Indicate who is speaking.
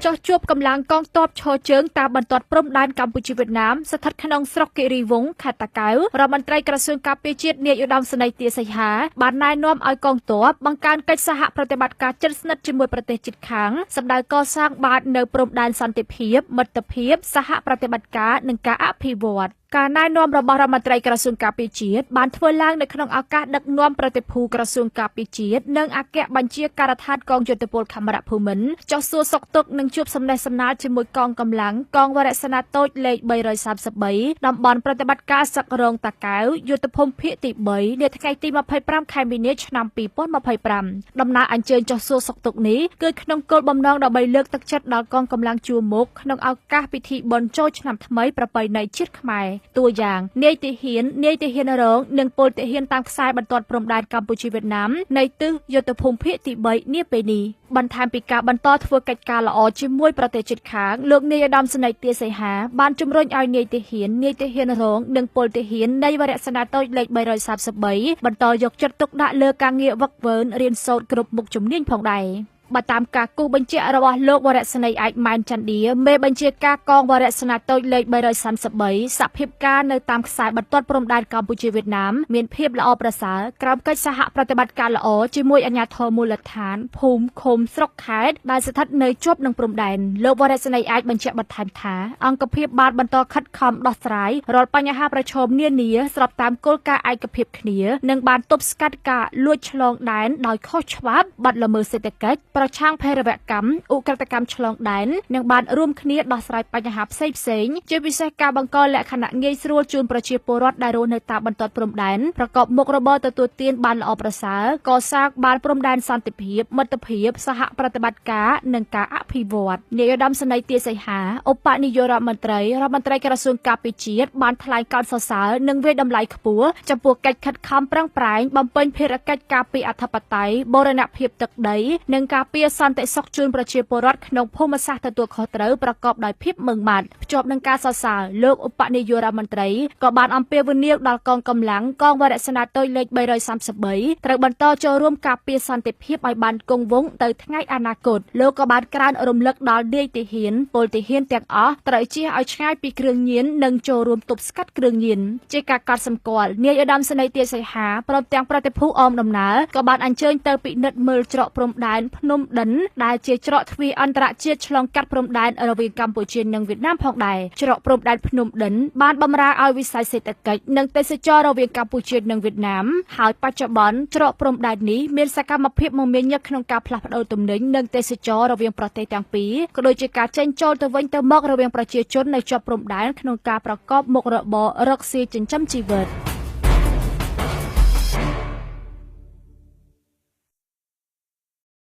Speaker 1: ចុះជួបកម្លាំងកងទ័ពឈរជើងតាមបន្ទាត់ព្រំដែនកម្ពុជាវៀតណាមស្ថិតក្នុងស្រុកគិរីវង្សខេត្តតាកែវរដ្ឋមន្ត្រីក្រសួងការពារជាតិនាយឧត្តមសេនីយ៍ទាសីហាបានណែនាំឲ្យកងទ័ពបង្កើនកិច្ចសហប្រតិបត្តិការជិតស្និទ្ធជាមួយប្រទេសជិតខាងសម្ដៅកសាងបាននៅព្រំដែនសន្តិភាពមិត្តភាពសហប្រតិបត្តិការនិងការអភិវឌ្ឍការណែនាំរបស់រដ្ឋមន្ត្រីក្រសួងការពារជាតិបានធ្វើឡើងនៅក្នុងឱកាសដឹកនាំប្រតិភូក្រសួងការពារជាតិនិងអគ្គបញ្ជាការដ្ឋានកងយោធពលខេមរភូមិន្ទចុះសួរសុខទុក្ខនិងជួបសំណេះសំណាលជាមួយកងកម្លាំងកងវរសេនាតូចលេខ333តំបន់ប្រតិបត្តិការសឹករងតាកែវយុទ្ធភូមិភាគទី3នាថ្ងៃទី25ខែមីនាឆ្នាំ2025ដំណើរអញ្ជើញចុះសួរសុខទុក្ខនេះគឺក្នុងគោលបំណងដើម្បីលើកទឹកចិត្តដល់កងកម្លាំងជួរមុខក្នុងឱកាសពិធីបុណ្យចូលឆ្នាំថ្មីប្រពៃណីជាតិខ្មែរតួយ៉ាងនាយទាហាននាយទាហានរងនិងពលទាហានតាមខ្សែបន្ទាត់ព្រំដែនកម្ពុជាវៀតណាមនៃទិសយុទ្ធភូមិភាគទី3នាពេលនេះបន្ថែមពីការបន្តធ្វើកិច្ចការល្អជាមួយប្រទេសជិតខាងលោកនាយឧត្តមសេនីយ៍ទាសីហាបានជំរុញឲ្យនាយទាហាននាយទាហានរងនិងពលទាហាននៃវរសេនាតូចលេខ333បន្តយកចិត្តទុកដាក់លើការងារវឹកវើរៀនសូត្រគ្រប់មុខជំនាញផងដែរបើតាមការគូសបញ្ជាក់របស់លោកវរសេនីយ៍ឯកម៉ែនចន្ទាមេបញ្ជាការកងវរសេនាតូចលេខ333សភាពការនៅតាមខ្សែបន្ទាត់ព្រំដែនកម្ពុជាវៀតណាមមានភាពល្អប្រសើរក្រោមកិច្ចសហប្រតិបត្តិការល្អជាមួយអាជ្ញាធរមូលដ្ឋានភូមិឃុំស្រុកខេត្តដែលស្ថិតនៅជាប់នឹងព្រំដែនលោកវរសេនីយ៍ឯកបញ្ជាក់បន្ថែមថាអង្គភាពបានបន្តខិតខំដោះស្រាយរាល់បញ្ហាប្រឈមនានាស្របតាមគោលការណ៍ឯកភាពគ្នានិងបានទប់ស្កាត់ការលួចឆ្លងដែនដោយខុសច្បាប់បទល្មើសសេដ្ឋកិច្ចប្រឆាំងភេរវកម្មឧក្រិដ្ឋកម្មឆ្លងដែននិងបានរួមគ្នាដោះស្រាយបញ្ហាផ្សេងៗជាពិសេសការបង្កលក្ខណៈងាយស្រួលជូនប្រជាពលរដ្ឋដែលរស់នៅតាមបន្ទាត់ព្រំដែនប្រកបមុខរបរទទួលទានបានល្អប្រសើរកសាងបានព្រំដែនសន្តិភាពមិត្តភាពសហប្រតិបត្តិការនិងការអភិវឌ្ឍនាយឧត្តមសេនីយ៍ទាសីហាឧបនាយករដ្ឋមន្ត្រីរដ្ឋមន្ត្រីក្រសួងការពារជាតិបានថ្លែងកោតសរសើរនិងវាយតម្លៃខ្ពស់ចំពោះកិច្ចខិតខំប្រឹងប្រែងបំពេញភារកិច្ចការពារអធិបតេយ្យបូរណភាពទឹកដីនិងការពារសន្តិសុខជូនប្រជាពលរដ្ឋក្នុងភូមិសាស្ត្រទទួលខុសត្រូវប្រកបដោយភាពម៉ឺងម៉ាត់ភ្ជាប់នឹងការសរសើរលោកឧបនាយករដ្ឋមន្ត្រីក៏បានអំពាវនាវដល់កងកម្លាំងកងវរសេនាតូចលេខ333ត្រូវបន្តចូលរួមការពារសន្តិភាពឲ្យបានគង់វង្សទៅថ្ងៃអនាគតលោកក៏បានក្រើនរំលឹកដល់នាយទាហានពលទាហានទាំងអស់ត្រូវជៀសឲ្យឆ្ងាយពីគ្រឿងញៀននិងចូលរួមទប់ស្កាត់គ្រឿងញៀនជាការកត់សម្គាល់នាយឧត្តមសេនីយ៍ទាសីហាព្រមទាំងប្រតិភូអមដំណើរក៏បានអញ្ជើញទៅពិនិត្យមើលច្រកព្រំដែនភ្នំដិនដែលជាច្រកទ្វារអន្តរជាតិឆ្លងកាត់ព្រំដែនរវាងកម្ពុជានិងវៀតណាមផងដែរច្រកព្រំដែនភ្នំដិនបានបម្រើឲ្យវិស័យសេដ្ឋកិច្ចនិងទេសចរណ៍រវាងកម្ពុជានិងវៀតណាមហើយបច្ចុប្បន្នច្រកព្រំដែននេះមានសកម្មភាពមមាញឹកក្នុងការផ្លាស់ប្ដូរទំនិញនិងទេសចរណ៍រវាងប្រទេសទាំងពីរក៏ដូចជាការចេញចូលទៅវិញទៅមករវាងប្រជាជននៅជាប់ព្រំដែនក្នុងការប្រកបមុខរបររកស៊ីចិញ្ចឹមជីវិត។